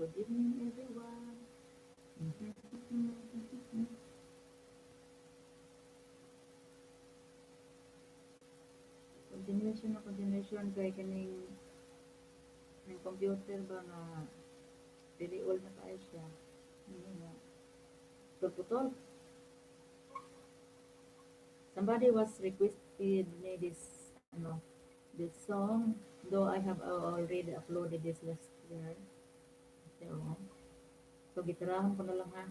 Good evening, everyone. Continuation na continuation kay kaning ng computer ba nga very old na kaayo siya. Ano nga. Putol. Somebody was requested me this ano, this song, though I have already uploaded this last year. So, gitarahan ko na lang ha.